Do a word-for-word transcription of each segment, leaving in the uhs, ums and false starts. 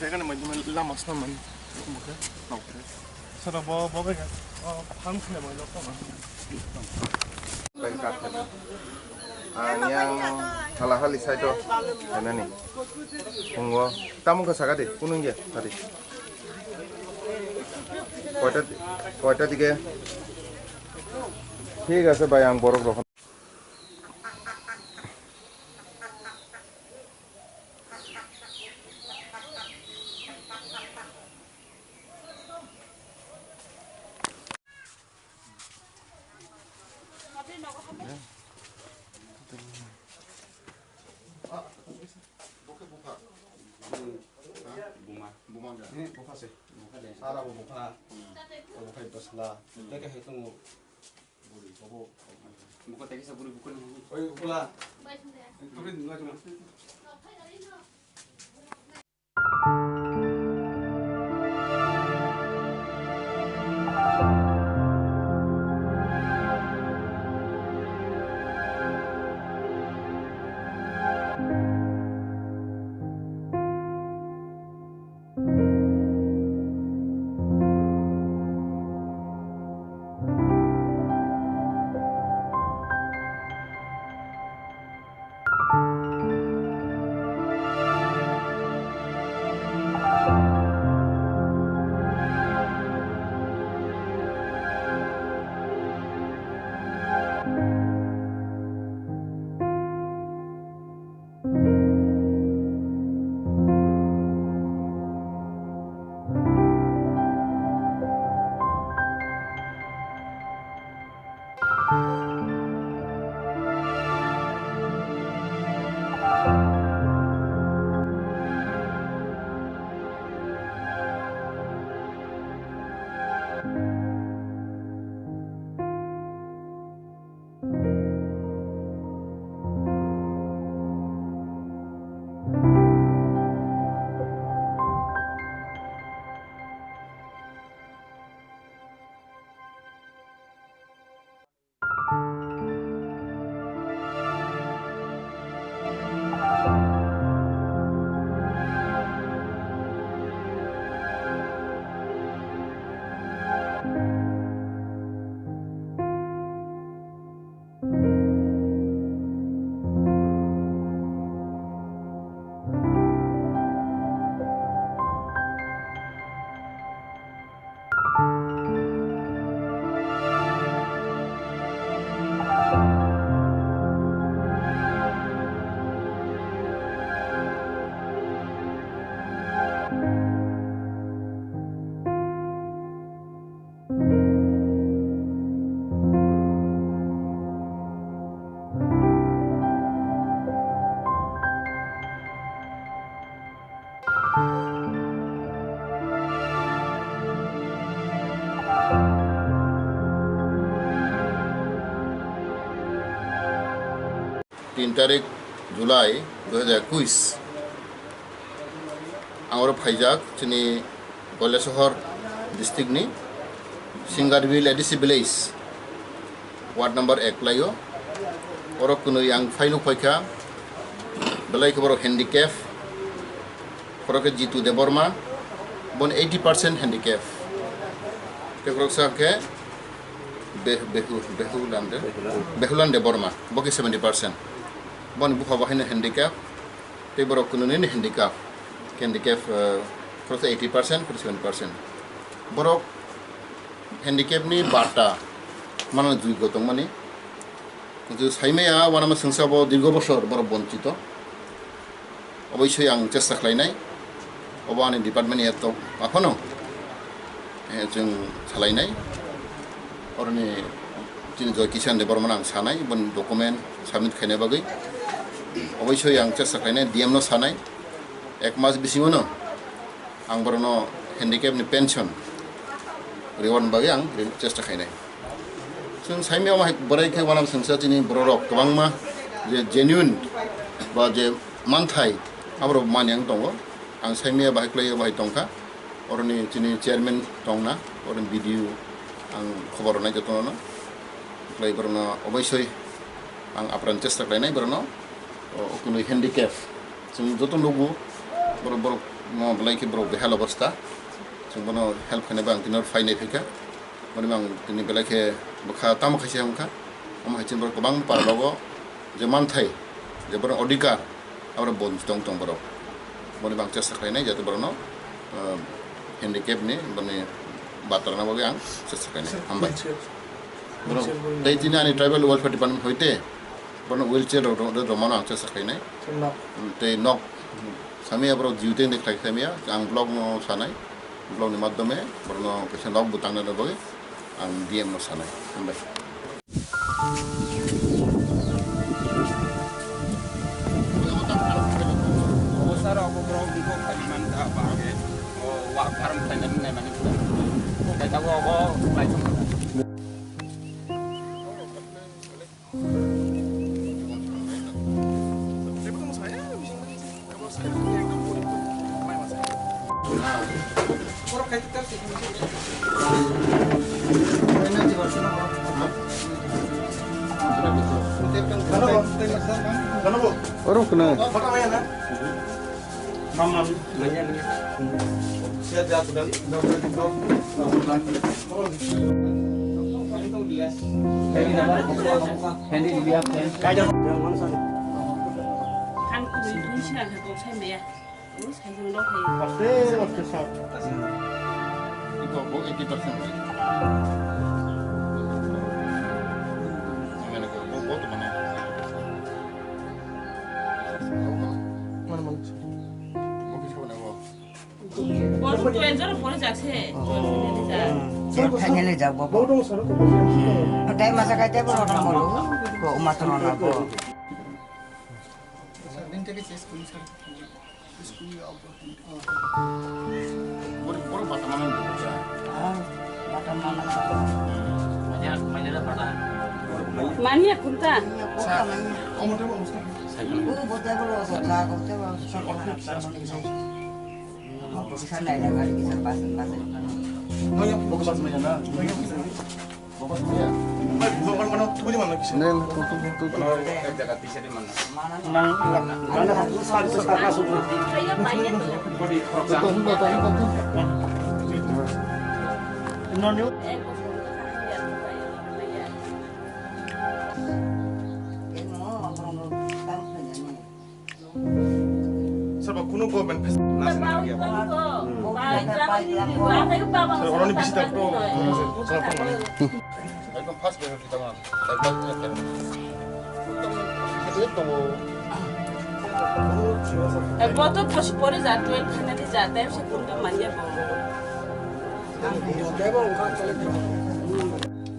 Rekani mai lama snam mani. Sara bo bo bega. Phang khne mai lokma. Ang yang halahali side o khainani. Phungo. Tamo khe sakadi, kunung ya, tadi. Koita, koita dige. Thik ase bhai, ang borok rok. Buma. Buma ga? Eh, bupha se. Bupha de. Sara bo bupha. Hmm. Bo bupha basla. Hmm. Teke hai tongo. Buri, bo bo. Bupha teke sa buri bukun. Oi, bula. Tore nunga juma. Tin tarik July dui hajar ekuis, ang oro phaijak chini Kailasahar district ni Singarbil A D C village, ward number ek laio. Oro kwnwi ang phailuk phaikha, belai khe borok handicap, borok khe Jitu Debbarma, bon eighty percent handicap. Tei borok sa khe Be-, Behu-, Behulan de? Behulan. Behulan Debbarma, bo khe seventy percent. Boni bupha bo haino handicap, tei borok kwnwi nini handicap. Handicap, eh, khoroksa eighty percent, khoroksa seventy percent. Borok handicap ni barta mano juigo tongmani. Juigo saimaya, wanama sengsa bo dirgo bosor borok bonchito. Oboisoi ang chesta khlainai. Obo ani department ni ekto aphano, eh, chwng salainai. Oroni chini Joy Kishan Debbarmano ang sanai, boni document submit khaina bagwi. Oboisoi ang chesta khlainai, D M no sanai. Ek mas bisingo no ang borokno handicap ni pension reward bagwi ang chesta khainai. Chwng saimaya omo hai borai khe wanama sengsa chini bororok kwbangma je genuine ba je manthai aborok mani ang tongo. Ang saimaya bahai khlaiwi bahai tongkha. Oroni chini chairman tongna, oroni B D O ang khobor rwnai jotono. Khlai borokno oboisoi ang apran chesta khlainai borokno, o, o kwnwi handicap. Chwng joto nugo borok, borok Mo belai khe borok behal obostha. Chwng bono help khainai bai ang tini oro phainai phaikha. Boni ang tini belai khe bwkha tamo khaisa wngkha. Omo hai chini borok kwbang paralogo je manthai, je borok odhikar, abo bonchitong tong borok. Boni ang chesta khlainai jate borokno, ah, handicap ni boni batarna bagwi ang chesta khlainai. Hambai. Borok tei tini ani tribal welfare department hoite borokno wheelchair rok, rok, rok romano ang chesta khlainai. Tei nok sami aborok jiwteng de khlai khlai maya, ang block no sanai, block ni madhyome borokno kaisa nok bo tangnani bagwi ang D M no sanai. Hambai. Obosaro obo borok bikok khaimani ta bahai o wak farm khlainani naimani. Kaitabuk obo khlaisong. Oro kena. Aste, aste, sir. Ito, bo eighty percent. Mana, mana? Bo tu enjoy pore jakse. Finally jabo bo. Dai masa kai tebo rona molu. Ko umatro na bo. Mania kunta. Sir, ba kunu government facility na sini lagi apa? Sir, orang ni bisi tak pro. Sir, apa mana? Ekdom first priority tamo. Ekdom first priority tamo. Boto bosi pore ja twelve finally ja time se kunta manya bo.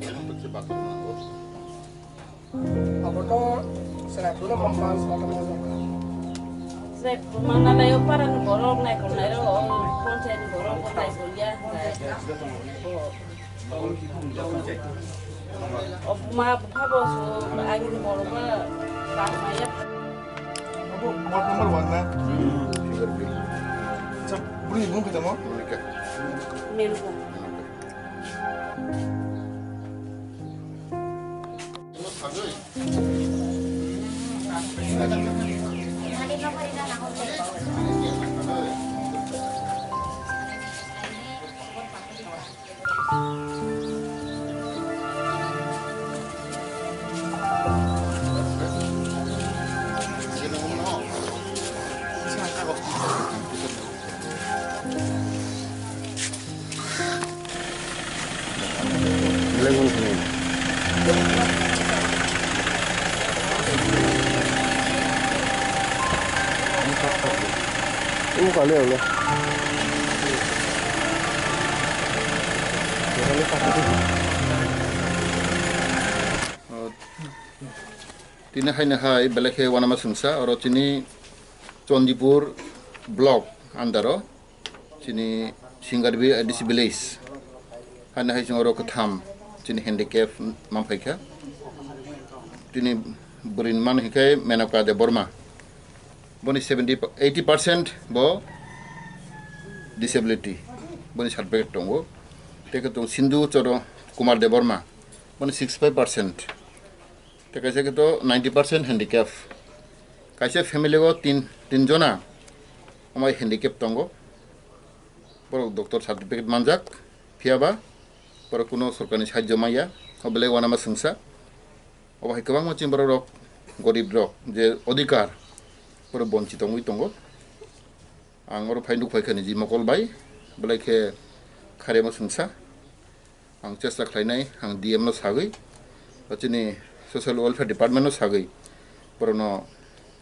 Ekdom bisi bakal na. Abono chwrai phuru mangpang sotongma jokha. Chwrai phuru mangna lai o para ni borok nai kon nai ro, o ponchai ni borok bo nai kon ya. O ma bupha bo so, ani ni borok ba tang nai ya. Abo ward number one na? Acha, buri ni bung kita mo? Menu ko. Tini haino hai belai khe uanama chwngsa, oro chini Chandipur block under o chini Singarbi A D C village. Haino hai chwng oro kwtham chini handicap man phaikha. Chini bwrwi ni man hinkhe Menoka Debbarma. Boni seventy, eighty percent bo disability, boni certificate tongo. Tei khe tongo Sindhu Choro Kumar Debbarma, boni sixty five percent. Tei kaisa khe to ninety percent handicap. Kaisa family o tin, tin jona, Omo handicap tongo, borok doctor certificate manjak, phiyaba borok kuno sorkarni sahajyo manya, o belai uanama swngsa. Obo hai kwbangma chini borok rok, gorib rok je odhikar borok bonchit wngwi tongo. Ang oro phai nukphai kha niji mokol bai, belai khe kharima swngsa. Ang chesta khlainai, ang D M no sagwi, ba chini Social Welfare Department no sagwi, borokno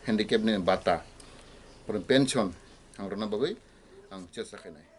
handicap ni bata, borokno pension ang rwna bagwi ang chesta khlainai.